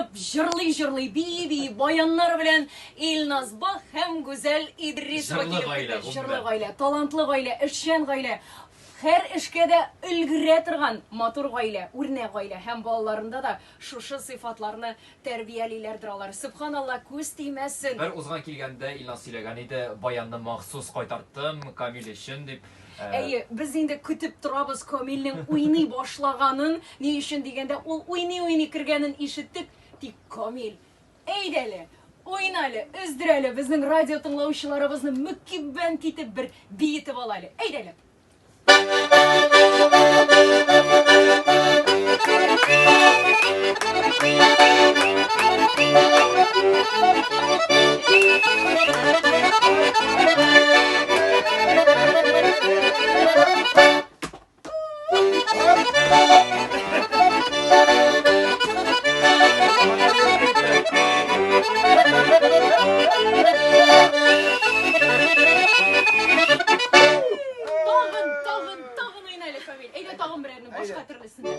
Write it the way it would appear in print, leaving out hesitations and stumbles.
Кычкырып җырлый-җырлый, бии-бии, баяннар белән Илназ Бах һәм Гүзәл Идрисова Җырлы килеп гаилә, керде. Җырлы гомумән. гаилә, талантлы гаилә, эшчән гаилә, һәр эшкә дә өлгерә торган матур гаилә, үрнәк гаилә һәм балаларында да шушы сыйфатларны тәрбиялиләрдер алар. Сөбханалла, күз тимәсен. Бер узган килгәндә Илназ сөйләгән иде, баянны махсус кайтарттым Камил өчен дип. Әйе, без инде көтеп торабыз Камилнең уйный башлаганын. Ни өчен дигәндә, ул уйный-уйный кергәнен ишеттек. Тик Камил, әйдә әле, уйна әле, өздер әле безнең радио тыңлаучыларыбызны мөкиббән китеп бер биетеп ал әле. Әйдә әле. Тагын, тагын, тагын уйна әле, Камил. Әйдә тагын берәрне, башка төрлесендә.